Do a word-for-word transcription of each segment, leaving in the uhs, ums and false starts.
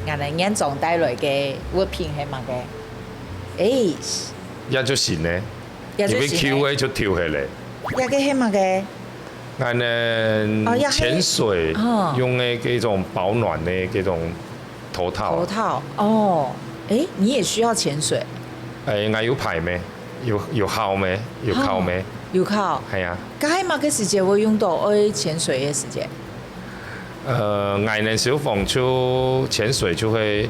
𠊎等原裝帶來个物品係麼个？欸，也就行呢，也就行呢。因為舊个就丟下來。這个係麼个？𠊎等哦，也係，潛水哦。用个這種保暖个這種頭套啊。頭套，哦。欸，你也需要潛水？欸，𠊎有牌咩？有，有考咩？有考咩？哦，有考。係啊。該麼个時節會用到愛潛水个時節？ 呃，𠊎等消防就潛水就會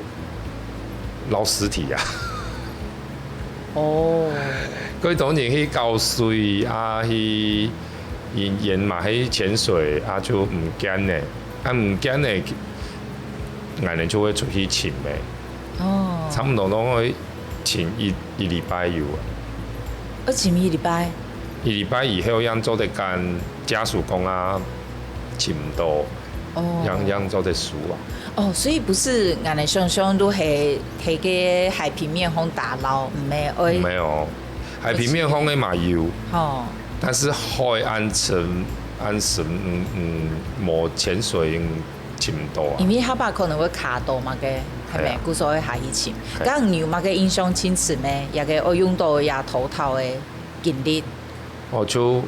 撈屍體啊。哦。佢當然去搞水啊，去，佢，佢嘛去潛水啊，就毋見了。啊，毋見了，𠊎等就會出去尋咩。哦。差不多都會尋一，一禮拜有啊。愛尋一禮拜？一禮拜以後，正做得跟家屬講啊，尋毋到。 哦。樣樣做得輸啊。哦，所以毋係𠊎等想像都係在該海平面項打撈，毋係，愛，沒有，海平面項个嘛有，吼。但是海恁深，恁深，嗯，嗯，無潛水，嗯，尋毋到啊。因為下把可能會卡到嘛个，係無？係啊。故所愛下去尋。係。該你有麼个印象深刻咩？這个愛用到這頭套个經歷？哦，就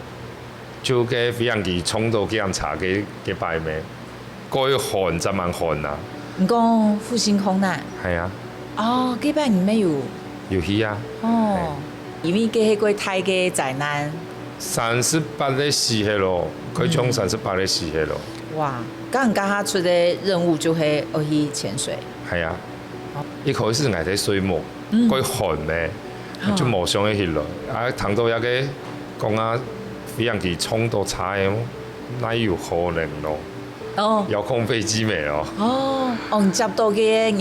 就該飛行機撞到檢查該，該擺咩？該寒，真蠻寒啊。你講復興空難？係啊。哦，該擺你乜有？有去啊。哦，係。因為該係過大个災難。三十八个死忒咯，該總三十八个死忒咯。哇，該你該下出个任務就係愛去潛水。係啊。哦。一開始𠊎在睡目，嗯。該寒咩，吼。就無想愛起來。啊，聽到這个 講啊，飛行機撞到車个，哪有可能咯？哦。遙控飛機咩哦？哦，哦，你接到个人，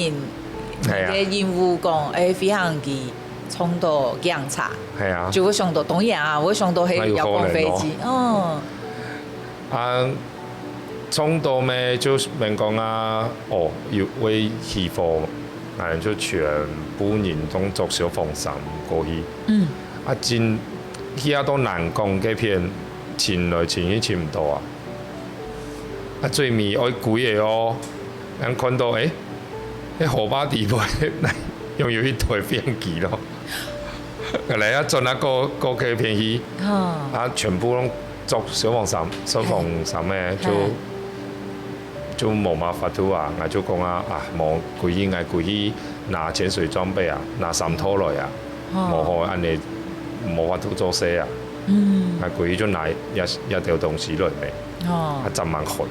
係啊。个任務講，欸，飛行機撞到檢查，係啊。就會想到，當然啊，會想到係哪有可能咯？遙控飛機，哦。啊， 撞到咩，就免講啊，哦，有會起火，𠊎就全部人都著消防衫過去。嗯。啊，真，去啊到南港該片，尋來尋去尋毋到啊。啊，最尾愛歸个哦，𠊎看到，欸，該河壩底背，哪有一台飛行機咯。 來啊，轉啊，過，過該片去，吼。啊，全部攏著消防衫，消防衫个，就，嘿。就無麼法度啊。𠊎就講啊，啊，無，歸去，𠊎歸去拿潛水裝備啊，拿衫套來啊，吼。無好，恁呢無法度做事啊。嗯。𠊎歸去就拿這，這兜東西來咩，吼。啊，真蠻寒。